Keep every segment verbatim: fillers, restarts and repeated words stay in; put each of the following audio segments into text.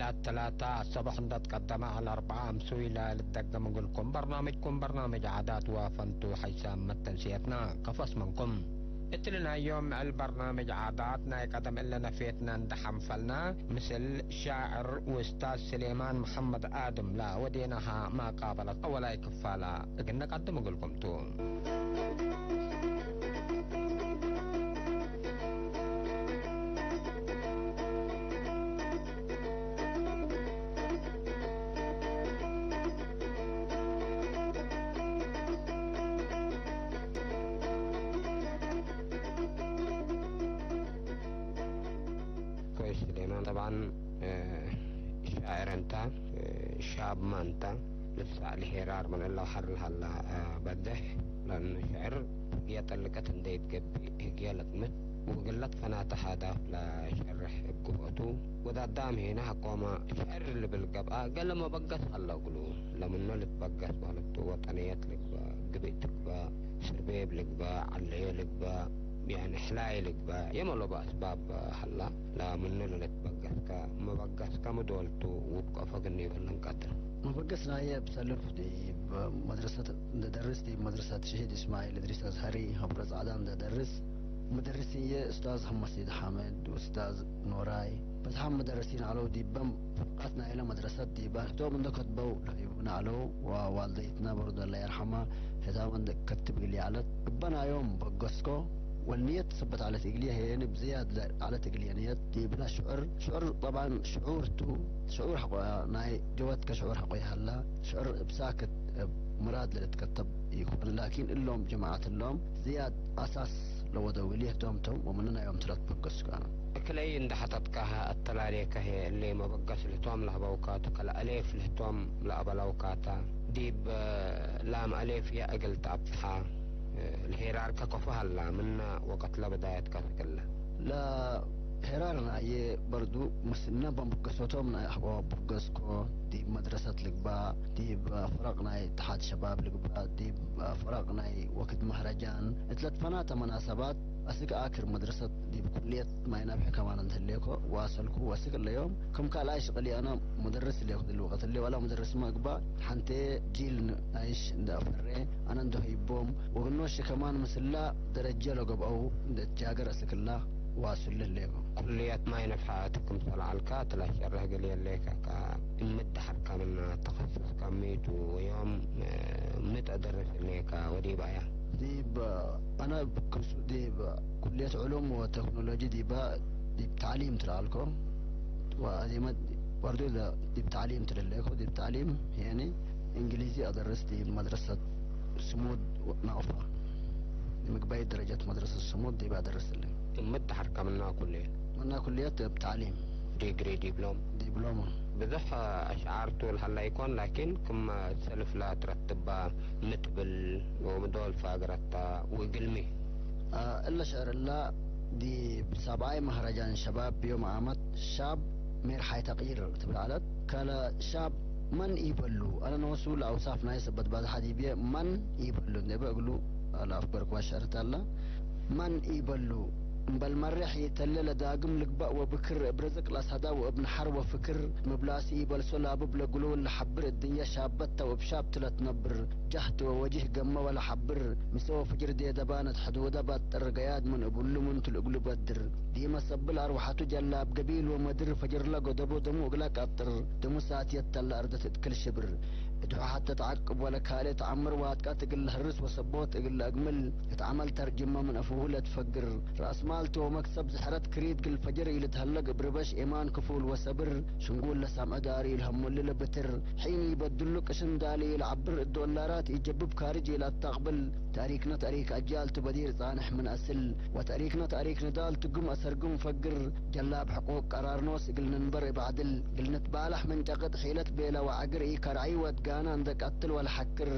አተላታ አሰቦሕ እንደ ትቀደመ አለአርበዓ አምሱይ ለልትደገም እግልኩም በርናምጅኩም በርናምጅ ዓዳት ወፈንቱ ሐይሳም መተንስየትና ከፎስ መንኩም። እትሊ ናይ ዮም እል በርናምጅ ዓዳት ናይ ቀደም እለ ነፌትና እንደ ሐንፈልና፣ ምስል ሻዕር ውስታዝ ስሌማን መሐመድ አድም ለወዴናሃ ማቃበለት አወላይ ክፋላ እግል ነቀድም እግልኩም ቱ። ኮይስ ስሌማን፣ ጠብዓን፣ እ፣ ሻዕር እንተ፣ እ፣ ሻብመ እንተ፣ ልሳዕ ለሄራር ምን እለ ሐር ለሀላ፣ እ፣ በድሕ፣ ለእኑ ሽዕር ህግየ ጠልቀት እንዴ ኢትገብእ ህግየ ለጥምት፣ ወእግል ለትፈናተ አህዳፍ ለሸርሕ እብ ግብአቱ፣ ወዳዳም ሄነ ሐቆመ ሽዕር ልብል ገብአ፣ ገሌ መበገስ ሀለ እግሉ። ለምኑ ልትበገስ በህለቱ፣ ወጠንየት ልግበእ፣ ግብእ ትግበእ፣ ስርቤብ ልግበእ፣ ዐለዮ ልግበእ፣ ያኒ ሕላይ ልግበእ፣ የመ ሎበ አስባብ ሀላ። ለምኑ ለልትበገስከ፣ መበገስከ ምዶልቱ ውቀፎ ግኒ በለን ቀድር። መበገስ ናየ እብ ሰልፍ ዲብ መድረሰት እንደ ደርስ፣ ዲብ መድረሰት ሽሂድ እስማዒል እድሪስ አዝሀሪ ሀብረ ጻዕዳ እንደ ደርስ፣ መደርሲን ህዬ ኡስታዝ ሐመሲድ ሐምድ ወኡስታዝ ኖራይ በዝሐም መደርሲን ዐለው። ዲበም ፍርቀት ናይለ መድረሰት ዲበ ህቶም እንደ ከትበው ለህይቡነ ዐለው። ወዋልደይትነ በርዶ አላህ የርሐማ ህታመ እንደ ከትብ እግል ይዐለት። እበ ናዮም በገስኮ ወልንየት ሰበት ዐለት እግልዬ ህዬ ንብ ዝያድ ለዐለት እግልዬ ንየት ዲብለ ሽዑር። ሽዑር ጠብዓን ሽዑር ቱ። ሽዑር ሐቆ ናይ ጀወትከ ሽዑር ሐቆ ይሀላ። ሽዑር እብ ሳክት እብ ምራድ ለልትከተብ ኢኮን። ላኪን እሎም ጀማዐት እሎም ዝያድ አሳስ ለወደው እግልዬ ህቶም ቶም ወምነ ናዮም ትረት በገስኮ አነ። እክለይ እንደ ሐተትካሀ አተላሌከ ህዬ እሊ መበገስ ልህቶም ለሀበውካቱ ከለአሌፍ ልህቶም ለአበለውካታ። ዲብ ላም አሌፍየ እግል ተአብጽሐ፣ ለሄራርከ ከፎ ሀላ፣ ምነ ወቀት ለብዳየት ከስክለ። ለሄራር ናየ በርዱ ምስልነ በመበገሶቶም ናይ አሕዋብ በገስኮ፣ ዲብ መድረሰት ልግባእ፣ ዲብ ፍረቅ ናይ እትሓድ ሸባብ ልግባእ፣ ዲብ ፍረቅ ናይ ወክድ መህረጃን፣ እት ለትፈናተ መናሰባት፣ አስክ አክር መድረሰት ዲብ ኩልየት ማይ ነብሐ ከማን እንተ ህሌኮ ዋሰልኩ። ወአስክ እለ ዮም ክም ካልኣይ ሽቅል አነ ሙደርስ ህሌኮ። እሊ ወቀት እሊ ወላ ሙደርስ ማ እግባእ ሐንቴ ጂል ናይሽ እንደ አፈሬ አነ እንደ ሀይቦም ወግኖሽ ከማን ምስላ ደረጀ ለገብአው እንደ እትጃገር አስክ እላ ዋሱል ህሌኮ። ኩልየት ማይ ነብሐ እት ክምሰል ዐልካ ትላሸረህ እግል የሌከ ከእምት ደሐር ከምነ ተኸሱስ ከሚቱ ወዮም ምጥ አደርስ ህሌከ ወዲብ አያ? ዲብ አነ እብ ክሱ ዲብ ኩልየት ዕሉም ወቴክኖሎጂ ዲበ፣ ዲብ ተዕሊም ትለአልኮ። ወአዜመ በርዶ ዲብ ተዕሊም ትልሌኮ። ዲብ ተዕሊም የኒ እንግሊዚ አደርስ ዲብ መድረሰት ስሙድ ናቅፋ። ምግባይ ደረጀት መድረሰት ስሙድ ዲብ አደርስ እሊ። እምት ደሐር ከምና ኩልየት? ምና ኩልየት እብ ተዕሊም። ዲግሪ፣ ዲብሎም? ዲብሎማ። ብዙሕ አሽዓር ቱ ለሀላ ኢኮን፣ ላኪን ክመ ሰልፍ ለትረትባ ሚ ትብል ወምዶል ፋግረታ ወእግልሚ? አ፣ እለ ሽዕር እላ ዲብ ሳብዓይ መህረጃን ሸባብ ዮም አመት ሻብ ሜርሓይ ተቅይር ትብል ዐለት። ከለ ሻብ መን ኢበሉ? አነ ኖሱ ለአውሳፍ ናይ ሰበት ባዝሐ ዲብዬ መን ኢበሉ እንዴ እበ እግሉ ለአፍገርክዋ ሽዕር ተላ። መን ኢበሉ? እምበል መሬሕ ኢተሌ ለዳግም ልግበእ ወብክር፣ እብ ርዝቅ ለሰዳ ወእብ ነሐር ወፍክር፣ ምብላሲ ኢበልሶ ላብብ ለግሉል ለሐብር፣ እድንየ ሻበት ተ ወእብ ሻብ ቱ ለትነብር፣ ጃህት ወወጅህ ገመ ወለሐብር፣ ምሰ ወፍጅር ዴደባነት ሕዱደ ባጥር፣ ገያድ ምን እብሉ ምንቱ ለእግሉ በድር፣ ዲመ ሰብል አርወሐቱ ጀላብ ገቢል ወመድር፣ ፈጅርለ ገደቦ ደሙ እግለ ቀጥር፣ ደሙ ሳትየት ተለ አርደት እት ክል ሽብር፣ እድሑ ሐተ ተዐቅብ ወለካልእ ተዐምር፣ ዋትቃት እግል ለህርስ ወሰቦት እግል ለአግምል፣ እት ዐመል ተርጅመ ምን አፉሁ ለትፈግር፣ ረአስ ማል ቱ ወመክሰብ ዝሕረት ክሪት እግል ፈጅር ኢልትሀለግ እብ ርበሽ ኤማን ክፉል ወሰብር፣ ሽንጉል ለሳምዐ ዳሪ ኢልሀሙል ልብትር፣ ሒን ኢበድሉ ቅሽን ዳሊ ኢልዐብር፣ እት ዶላራት ኢጀብብ ካርጅ ኢለአስታቅብል፣ ተእሪክነ ተእሪክ አጅያል ቱ በዲር ጻንሕ ምን አስል፣ ወተእሪክነ ተእሪክ ንዳል ቱ ግም አሰርግም ፈግር፣ ጀላብ ሕቁቅ ቀራር ኖስ እግል ንንበር እብ ዐድል፣ እግል ንትባላሕ ምን ጨቅጥ ሒለት ቤለ ወዐግር፣ ኢከርዐይ ወእት ጋና እንደ ቀትል ወለሐክር፣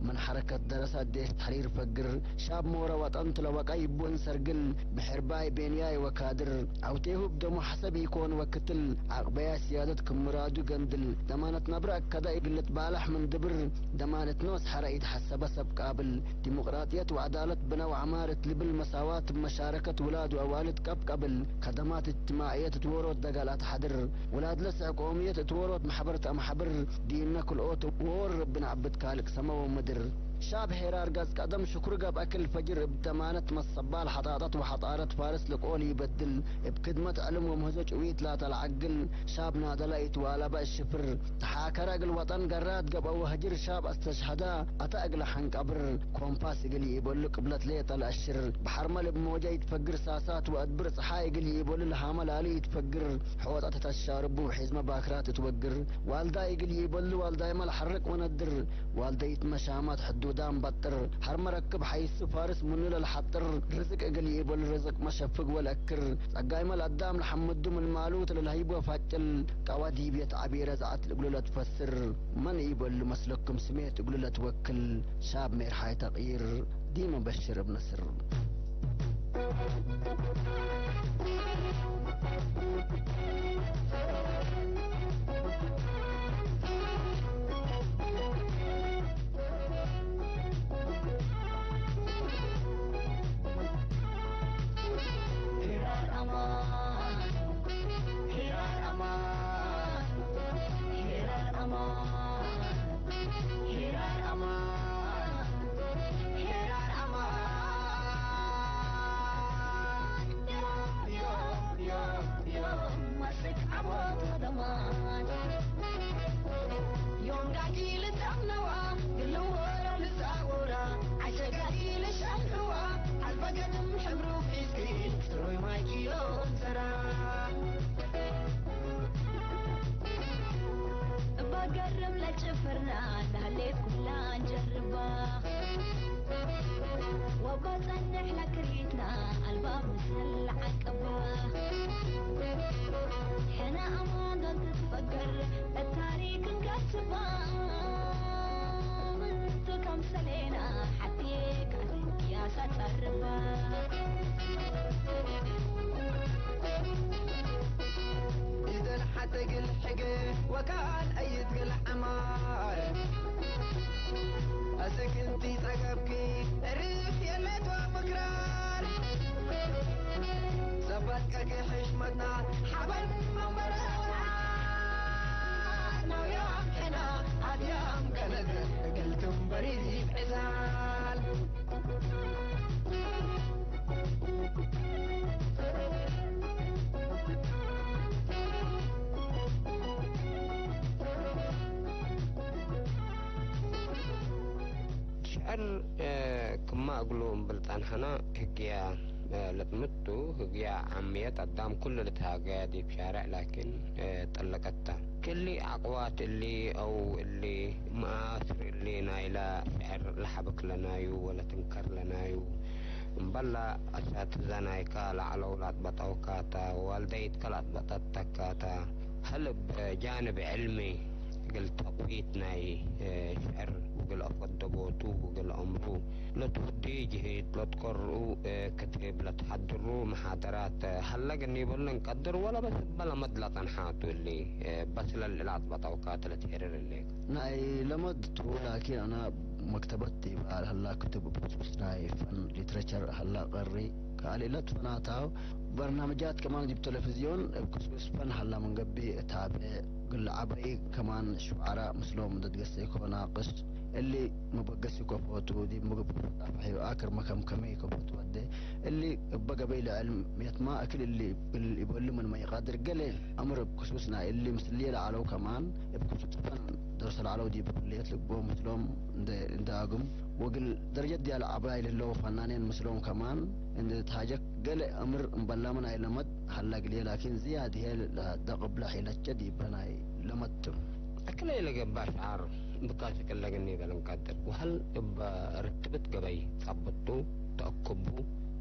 ምን ሐረከት ደረሳት ዴሽ ተሕሪር ፈግር፣ ሻብ ሞረ ወጠን ቱ ለወቀይ እቡ እንሰርግል፣ ብሕርባይ ቤንያይ ወካድር፣ ዐውቴሁ እብ ደሙ ሐሰብ ኢኮን ወክትል፣ ዐቅበያይ ስያደት ክም ምራዱ ገንድል፣ ደማነት ነብረ አከደ እግል ልትባለሕ ምን ድብር፣ ደማነት ኖስ ሐረ ኢትሐሰበ ሰብ ቃብል፣ ዲሞቅራጥየት ወዐዳለት ብነ ወዐማር እት ልብል መሳዋት እብ መሻረከት ውላድ ወአዋልድ ቀብቀብል፣ ከደማት እጅትማዕየት እት ዎሮት ደጋል አትሐድር፣ ውላድለ ስዕ ቆምየት እት ዎሮት መሕበር ተአምሐብር፣ ዲነ ክልኦት ወወርብ ብነ ዐብድ ካልቅ ሰመ ወምድር። ሻብ ሄራር ገጽ ቀደም ሽክሩ ገብአ ክል ፈጅር እብ ደማነት መሰባል ሐጣጠት ወሐጣረት ፋርስ ልቆል ኢበድል፣ እብ ክድመት ዕልም ወምህዞ ጭዊት ላተ ለዐግል፣ ሻብ ናደለ ኢትዋለበ እሽፍር፣ ተሓከረ እግል ወጠን ገራድ ገብአ ወሀጅር ሻብ አስተሽሀደ አተ እግለ ሐንቀብር፣ ኮምፓስ እግል ይኢበሉ ቅብለት ሌጠ ለአሽር፣ በሐርመ ልብ ሞጀ ኢትፈግር ሳሳት ወአድብር ጸሓይ እግል ይኢበሉ ለሃመ ላሊ ኢትፈግር፣ ሖጠት ተሻርቡ ሒዝመ ባክራት እትወግር፣ ዋልዳይ እግል ይኢበሉ ዋልዳይመ ለሐርቅ ወነድር፣ ዋልደይት መሻማት ሕዱዳም በጥር፣ ሐርመ ረክብ ሐይሱ ፋርስ ምኑ ለልሐጥር፣ ርዝቅ እግል ይኢበሉ ርዝቅ መሸፍግ ወለአክር፣ ጸጋይመ ለአዳም ለሐምዱ ምን ማሉት ለልሀይቦ ፋጭል፣ ቀወ ዲብየት ዐቢረ ዘዐት እግሉ ለትፈስር፣ መን ኢበሉ መስለኩም ስሜት እግሉ ለትወክል፣ ሻብ ሜርሓይ ተቅይር፣ ዲመ በሽር እብ ነስር። ሄራር አማን፣ ሄራር አማን፣ ሄራር አማን፣ ሄራር አማን፣ ሄራር አማን። ዮም፣ ዮም፣ ዮም፣ ዮም፣ መስክ ዐቦት ወደማን። ዮም ጋጊ ልትአምነዋ፣ ግልዎ ለልጻወራ፣ ዐሸጋጊ ልሸንሕዋ፣ አልፈገድም ሕብሩ ፊስኪ፣ ጽሩይ ማይ ኪሎ እንሰራ። እባ ገርም ለጭፍርና፣ ለህሌት ኩላ እንጀርባ። ወእባ ጸንሕ ለክሪትና፣ አልባብ ምስል ለዐቅባ። ሕነ አማን ዶል ትትፈገር፣ እት ታሪክ እንከስባ። ምንቱ ከምሰሌና፣ ሐቴ ካን ቅያስ አጸርባ። ኢደል ሐቴ እግል ሕጌ ወካን አይት እግል ዐማር። አስክ እንቲ ጸገብኪ እርፍ የሌት ወምክራር። ሰባትከኪ ሕሽመትና ሐበን መንበረ ሰውዓት። ናውያም ሕና አድያም ከነዘ እግል ትንበሪ ዲብ ዕዛል። ሽዕር፣ እ፣ ክማ እግሉ እምብል ጸንሐነ ህግያ፣ እ፣ ለጥምቱ ህግያ ዓምየት አዳም ኩሉ ልትሃገያ ዲብ ሻርዕ ላኪን፣ እ፣ ጠለቀት ተ። ክሊ አቅዋት እሊ አው እሊ መአስር እሊ ናይለ ሽዕር ለሐብክ ለናዩ ወለትንከር ለናዩ እምበለ አሳትዘ ናይከ ለዐለው ለአጥበጠውካተ ወዋልደይትከ ለአጥበጠተካተ። ሀል እብ ጃንብ ዕልሚ እግል ተቅዊት ናይ ሽዕር ወእግል አፈደቦቱ ወእግል አምሩ ለትወዴ ጅህድ ለትቀርኡ ክትብ ለትሐድሩ መሓደራት ሀለ እግል ኒበሉ እንቀድር ወለ በስ እበ ለመድ ለጸንሓቱ እሊ በስ ለልዕለ አጥበጠውካተ ለትሄርር እሌ። ናይ ለመድ ቱ ላኪን አነ መክተበት ዲብ ሀላ ክትብ እብ ክሱስ ናይ ፈን ሊትረቸር ሀላ ቀሪ። ካልእለት ፈናታው በርናምጃት ከማን ዲብ ቴሌቪዝዮን እብ ክሱስ ፈን ሀላ ምን ገብእ እታቤዕ። እግል ዐበይ ከማን ሹዓራ ምስሎም እንዴ ትገሰይኮ ናቅሽ። እሊ መበገሲ ኮፎቱ ዲብ ምግብ ኮፎት አፍሐዩ አክር መከምከሚ ኮፎት ወዴ። እሊ እበ ገበይ ለዕልምየትማ እክል እሊ እግል ኢበሉ ምንመ ኢቀድር ገሌ አምር እብ ክሱስ ናይ እሊ ምስልዬ ለዐለው ከማን እብ ክሱስ ፈን ደርሶ ለዐለው ዲብ ኩልየት ልግቦ ምስሎም እንዴ፣ እንዴ አግም ወእግል ደረጀት ዲያለ ዐባይ ለህለው ፈናኔን ምስሎም ከማን እንዴ ተሃጀክ ገሌ አምር እምበላመ ናይ ለመድ ሀላ እግልዬ ላኪን ዝያድ ህዬ ለደቅብ ለሒለቼ ዲበ ናይ ለመድ ቱ። አክለ ኢለገብእ አሽዓር ብካስ እግል ለግኒ እግል እንቀድር ወሀል እበ ርትብት ገበይ ጸብጡ ተአክቡ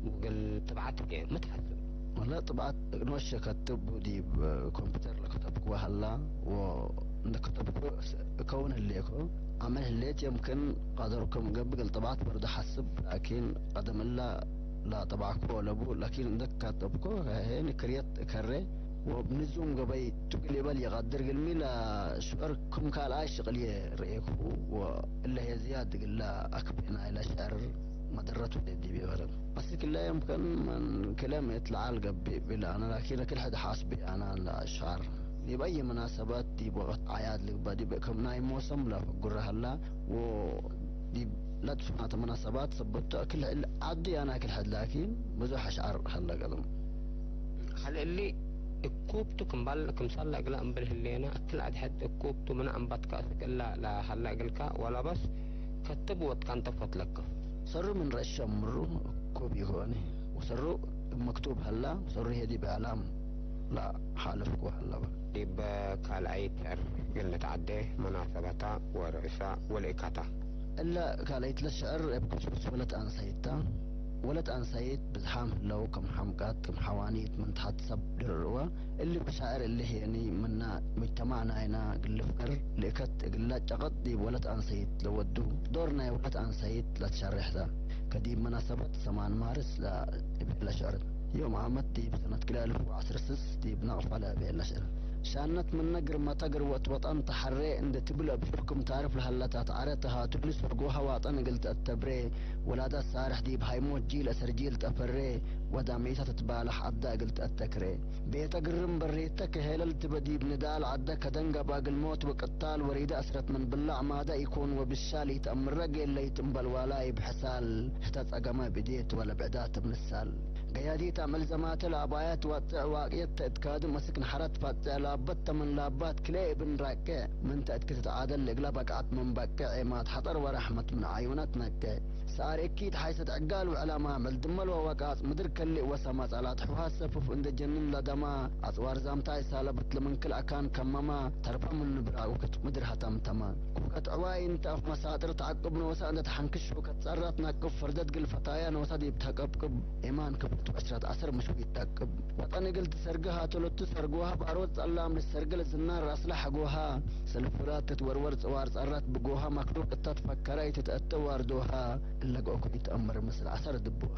ወእግል ጥብዐት ህዬ ሚ ተሐስብ? ወለ ጥብዐት ኖሼ ከትብ ዲብ ኮምፒተር ለከተብክወ ሀላ ወእንዴ ከተብኩ እከውን ህሌኮ። አመል ህሌት፣ የምክን ቀደር ክም ገብእ እግል ጥብዓት በርዱ ሐስብ፣ ላኪን ቀደም እለ ለጥብዓኮ ወለቡ፣ ላኪን እንዴ ካተብኮ ሄኒ ክርየት ከሬ፣ ወእብ ንዙም ገበይ ቱ እግል ኢበል ኢቀድር፣ እግልሚ ለሽዕር ክም ካልኣይ ሽቅልዬ ረኤኩ፣ ወእለ ህዬ ዝያድ እግለ አክፌ ናይለ ሽዕር መደረቱ ዲብ ኢበረም። አስክ እለ የምክን ምን ክለ ምእት ለዐል ገብእ እብል አነ፣ ላኪን ክል ሕድ ሐስቢ አነ ለአሽዓር ዲብ አይ መናሰባት፣ ዲብ ወቅት አዕያድ ልግበእ፣ ዲብ ክም ናይ ሞሰም ለፈጉረ ሀላ፣ ወዲብ ለትፈናተ መናሰባት ሰበት ቱ፣ ክል ዐዱ ያና ክል ሕድ ላኪን ብዙሕ አሽዓር ሀለ ገለም። ሀለ እሊ እኩብቱ ክምባል ክምሰል ለእግለ እምብል ህሌነ፣ እትለ አድሕድ እኩብቱ ምን አንበትከ እስክ እለ ለሀለ እግልከ ወለበስ ከትብ ወትቀንጥፍ ወትለክፍ። ሰሩ ምን ረአስ ሸምሩ እኩብ ኢኮኒ፣ ወሰሩ እብ መክቱብ ሀላ፣ ሰሩ ህዬ ዲብ እዕላም ለሓልፍኩ ሀለበ። ዲብ ካልኣይት ሸዕር እግል ንትዐዴ፣ መናሰበታ ወርእሳ ወልእከታ። እለ ካልኣይት ለሸዕር እብ ክሱስ ወለት አንሳይት ተ። ወለት አንሳይት ብዝሓም ህለው፣ ክም ሐምቃት፣ ክም ሐዋኒት ምን ተሐት ሰብ ድርርወ። እሊ መሻዕር እሊ ህዬኒ ምነ ሙጅተማዕ ናይና እግል ልፍገር፣ ልእከት እግለ ጨቀጥ ዲብ ወለት አንሰይት ለወዱ ዶር ናይ ወለት አንሰይት ለትሸሬሕ ተ። ከዲብ መናሰበት ሰማን ማርስ ለእቤለ ሽዕር፣ ዮም አመት ዲብ ሰነት ክልኤ አልፍ ወዐስር ስስ ዲብ ነቅፋ ለእቤለ ሽዕር። ሻነት ምነ ግርመተ ግርወት ወጠን ተሐሬ እንዴ ትብል እብ ሹር ክም ታርፍ ለሀለ ታት ዐረ ተሃቱሊ ሰርጎሃ ዋጠን እግል ተአተብሬ፣ ወላዳት ሳርሕ ዲብ ሃይሞት ጂል አሰር ጂል ተአፈሬ፣ ወዳሚታ ትትባለሕ ዐዳ እግል ተአተክሬ። ቤተ ግርም በሬተ ከሄለል ትበ ዲብ ንዳል ዐደ ከደንገባ እግል ሞት ወቅታል ወሪደ አስረት ምን ብላዕ ማደ ኢኮን ወብሻል ኢተአምረ ጌለይት እምበል ዋላይ እብ ሕሳል ህተ ጸገመ እብ እዴት ወለብዕዳት እብ ንሳል። ገያዲት አምዕል ዘማተ ለአባያት ዋጽዕ ዋቅየት ተእትካድም እስክ ነሐረት ፋጽዕ ላበት ተመን ላባት ክልኤ እብን ራቅዕ ምን ተእትክ ትትዓደል እግለ በቅዐት ምን በቅዕ ኤማት ሐጠር ወረሕመት ምን ዓዩነት ነቅዕ። ሰኣር እኪት ሓይሰት ዕጋል ወዕለማ፣ መልድመል ወወቃጽ፣ ምድር ከልእ ወሰማ፣ ጸላት ሕውሃት ሰፉፍ እንደ ጀንን ለደማ፣ አጽዋር ዛምታይ ሳለበት ለምን ክል አካን ከመማ፣ ተርፈ ምን ንብራቅ ወክት ምድር ሀተምተማ። ኩከት ዕዋይ እንተ አፍ መሳጥር ተዐቅብ ኖሰ እንደ ተሐንክሽ ሹከት ጸራት ናቅብ ፈርደት ግል ፈታያ ኖሰ ዲብ ተቀብቅብ፣ ኤማን ክብርት ወዕስረት ዐሰር ምሽዊት ተቅብ። ወጠን እግል ትሰርገ ሃተሎቱ ሰርጎሃ፣ ባሮት ጸላም ልሰርገ ለዝናር ራስለ ሐጎሃ፣ ሰልፍ ፍራት ትትወርወር ጽዋር ጸራት ብጎሃ፣ መክሉቅ እተ ትፈከረ ኢትትአተ ዋርዶሃ፣ እለ ገኦኮ ኢተአምር ምስል ዐሰር ድቦሃ።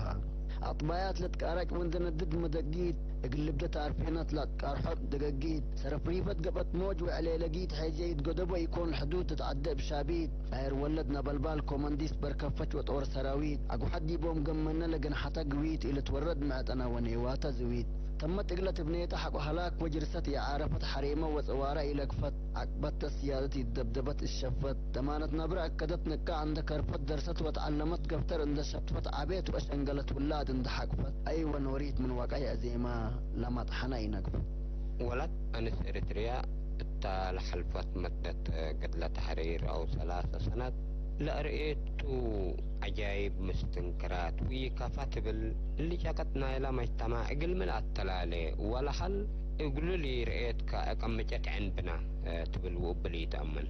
አጥባያት ለትቃራጭ ወንደ ነድድ መደጊት፣ እግል ልብደ ታርፌናት ለአትቃርሖ ደገጊት፣ ሰረፍሪፈት ገብአት ሞጅ ወዕሌለጊት፣ ሔዜ ኢትገደቦ ኢኮን ሕዱድ ትትዓደ እብ ሻቢት፣ ጣይር ወለድ ነበልባል ኮመንዲስ በርከፈች ወጦር ሰራዊት፣ አግሐት ዲቦም ገመነ ለገንሐተ ግዊት፣ ኢልትወረድ መዕጠነ ወኔዋተ ዝዊት። ተመት እግለ ትብኔተ ሐቆ ሀላክ ወጅርሰት ኢዓረፈት፣ ሐሬመ ወጽዋረ ኢለክፈት፣ ዐቅበተ ስያደት ኢትደብደበት እሸፈት። ደማነት ነብረ አከደት ንቃዕ እንደ ከርፈት፣ ደርሰት ወተዐለመት ገብተር እንደ ሸትፈት፣ ዐቤት ወአሸንገለት ውላድ እንደ ሐቅፈት፣ አይ ወኖሪት ምን ወቀይ አዜማ ለመጥሐነ ኢነግፈት። ወለት አንስ ኤሪትርያ እተ ለሐልፈት መደት ገድለ ተሕሪር አው ሰላሰ ሰነት ለአርእየቱ ዐጃይብ ምስትንክራት ወኢከፋ ትብል፣ እሊ ጨቀጥ ናይለ መጅተማዕ እግልሚ ለአተላሌ ወለሀል እግሉ ሊርኤት ከአቀምጨት ዐንብና ትብል ወእብሊ ኢተአምን።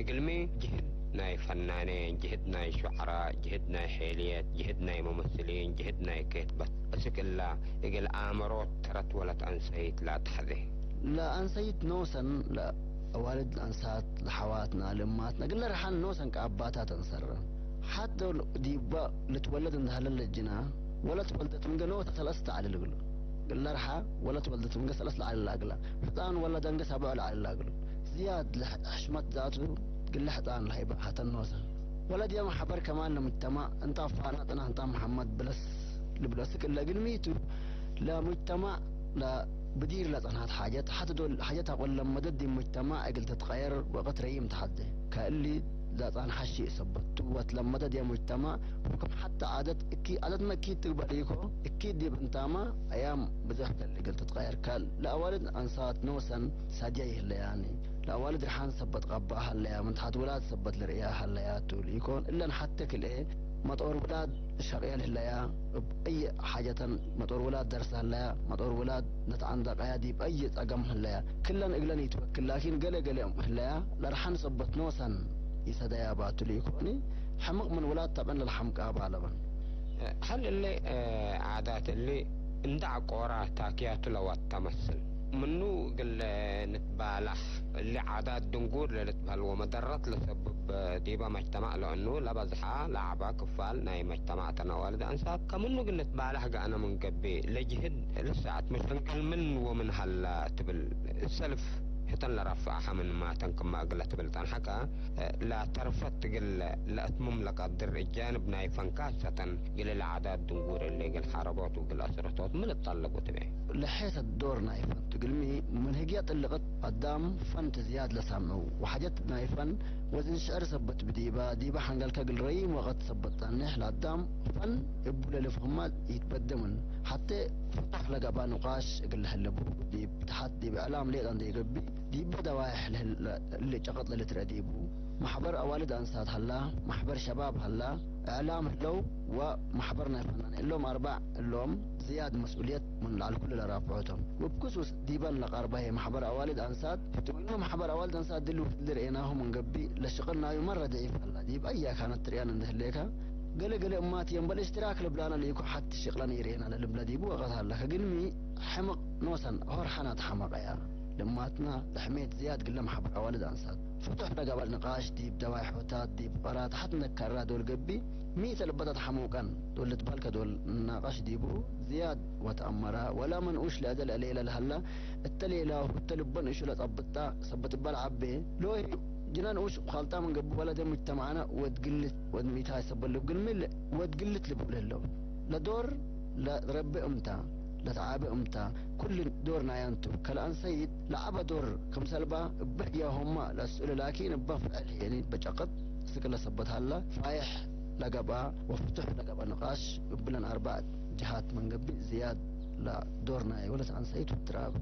እግልሚ ጅህድ ናይ ፈናኔን፣ ጅህድ ናይ ሹዐራ፣ ጅህድ ናይ ሔልየት፣ ጅህድ ናይ ሙመስሊን፣ ጅህድ ናይ ኬትበት። አስክ እላ እግል አመሮት ተረት ወለት አንሰይት ለአትሐዜ። ለአንሰይት ኖሰን ለአዋልድ ለአንሳት ለሐዋትና ለእማትና እግለ ረሓን ኖሰን ከአባታት አንሰረ። ሐቴ ዲበ ልትወለድ እንደ ሀለ ለጅና ወለት ወልደት ምንገ ኖሰ ሰለስ ተዐልል እግሉ። እግለ ረሓ ወለት ወልደት ምንገ ሰለስ ለዐልል አግላ። ሕጻን ወለደ እንገ ሰብዖ ለዐልል አግሉ። ዝያድ ለሕሽመት ዛቱ እግለ ሕጻን ለሀይበ ሐተን ኖሰ። ወለት የም ሐበር ከማን ለሙጅተማዕ እንተ አፋና ጥናህ እንታ መሐመድ ብለስ ልብሎ። አስክ እለ እግልሚ ቱ ለሙጅተማዕ ለብዲር ለጸንሐት ሓጀት፣ ሐቴ ዶል ሓጀት አቆል ለመደት ዲብ ሙጅተማዕ እግል ትትቀየር ወቅት ረይም ተሐዜ። ከእሊ ለጸንሐ ሺእ ሰበት ቱ ወትለመደ ዲብ ሙጅተማዕ፣ ወክም ሐቴ ዓደት እኪ-፣ ዓደትመ እኪት ትግበእ ሊኮ፣ እኪት ዲብ እንታመ አያም ብዞሕ ተ እግል ትትቀየር ከል። ለአዋልድ አንሳት ኖሰን ሳድያይ ህለያኒ። ለአዋልድ ርሓን ሰበት ቀባእ ሀለያ፣ ምን ተሐት ውላድ ሰበት ልርእያ ሀለያ ቱ። ሊኮን እለን ሐቴ ክልኤ መጦር ውላድ ሸቅየል ህለያ፣ እብ አይ ሓጀተን መጦር ውላድ ደርሰ ህለያ፣ መጦር ውላድ ለትዐንደቀያ ዲብ አይ ጸገም ህለያ፣ ክለን እግለን ኢትወክል፣ ላኪን ገሌ ገሌ ህለያ ለርሓን ሰበት ኖሰን ኢሰደያባ ቱ። ሊኮኒ ሕምቅ ምን ውላድ ተብዕን ለልሐምቃባ ለበን። ሀል እለ ዓዳት እሊ እንደ ዐቆራ ታክያቱ ለዋት ተመስል። ምኑ እግል ንትባላሕ፣ እሊ ዓዳት ድንጉር ለልትበህል ወመደረት ለሰብብ ዲበ መጅተማዕ ለእኑ ለበዝሐ ለአዕበ ክፋል ናይ መጅተማዕ ተነ አዋልድ አንሳት። ከምኑ እግል ንትባላሕ ገአነ ምን ገብእ፣ ለጅህድ ልሰዐት መሸንገል ምን ወምን ሀላ ትብል፣ ሰልፍ ህተን ለረፍዐ ሐምን ማተን ክማ እግለ ትብል ጸንሐከ፣ ለተርፈት እግል ለአትምም ለቀድር እጃንብ ናይ ፈን ካሰተን እግል ለዓዳት ድንጉር እሊ እግል ሐረቦት ወእግል አስረቶት ምን እጠለቡ ትቤ? ለሔሰት ዶር ናይ ፈን እግልሚ፣ ምን ህግየ ጥልቅት አዳም ፈን ትዝያድ ለሳምዑ ወሐጀት ናይ ፈን ወዝን ሽዕር ሰበት ብዲበ፣ ዲበ ሐንገልከ እግል ረዪም ወቀት ሰበት ጸንሕ ለአዳም ፈን እቡ ለልፍህማ ኢትበደምን። ሐቴ ፍቱሕ ለገብአ ንቃሽ እግል ለህለቡ ዲብ ተሐት ዲብ እዕላም ሌጠ እንዴ ገብእ፣ ዲበ ደዋይሕ ለህለ እሊ ጨቅጥ ለልትረአ ዲቡ። መሕበር አዋልድ አንሳት ሀላ፣ መሕበር ሸባብ ሀላ፣ እዕላም ህለው ወመሕበር ናይ ፈናን እሎም አርበዕ እሎም ዝያድ መስኡልየት ምን ለዐል ኩሉ ለራፍዖ ቶም። ወእብ ክሱስ ዲበን ለቀርበ ህዬ መሕበር አዋልድ አንሳት ህቱ። እኑ መሕበር አዋልድ አንሳት ድል ወትድል ርኤናሁ ምን ገብእ፣ ለሽቅል ናዩ መረ ደዒፍ ሀላ። ዲብ አይ አካነት ትርአን እንዴ ህሌከ፣ ገሌ ገሌ እማት የም በል እሽትራክ ልብላነ ለኢኮ ሐቲ ሽቅለን ኢርኤና ለልብለ ዲቡ ወቀት ሀለ። ከእግልሚ ሕምቅ ኖሰን ሆር ሐና ተሐመቀያ። ለእማትነ ለሕሜት ዝያድ ግለ መሕበር አዋልድ አንሳት ፍቱሕ ለገብአ ንቃሽ ዲብ ደዋይሖታት ዲብ ቀራት ሐት ነከራ ዶል ገብእ፣ ሚ ሰልበታት ሐሙቀን ዶል ልትበህል ከዶል ንናቀሽ ዲቡ ዝያድ ወተአመረ። ወላ መንኡሽ ለእዘ ለእሌለ ለሀላ እተ ሌላሁ እተ ልበ ንእሹ ለጸብጣ ሰበት እበ ለዐቤ ሎሂ ጅነን ኡሽ ካልጣ ምን ገብእ ወለደ ሙጅተማዕነ ወድ ግልት ወድ ሚታይ ሰበት ልብል ምን ወድ ግልት ልብል ህለው። ለዶር ለረቢ እምታ፣ ለተዓቢ እምታ፣ ኩል ዶር ናያን ቱ። ከለአንሰይት ለዐበ ዶር ክምሰልባ እበ ህያሆማ ለአስእሉ፣ ላኪን እበ ፍዕል ህዬ በጨቅጥ ስክ ለሰበት ሀለ፣ ፋይሕ ለገብአ ወፍቱሕ ለገብአ ንቃሽ እብለን አርበዕ ጀሃት ምን ገብእ፣ ዝያድ ለዶር ናይ ወለት አንሰይት ወትራብ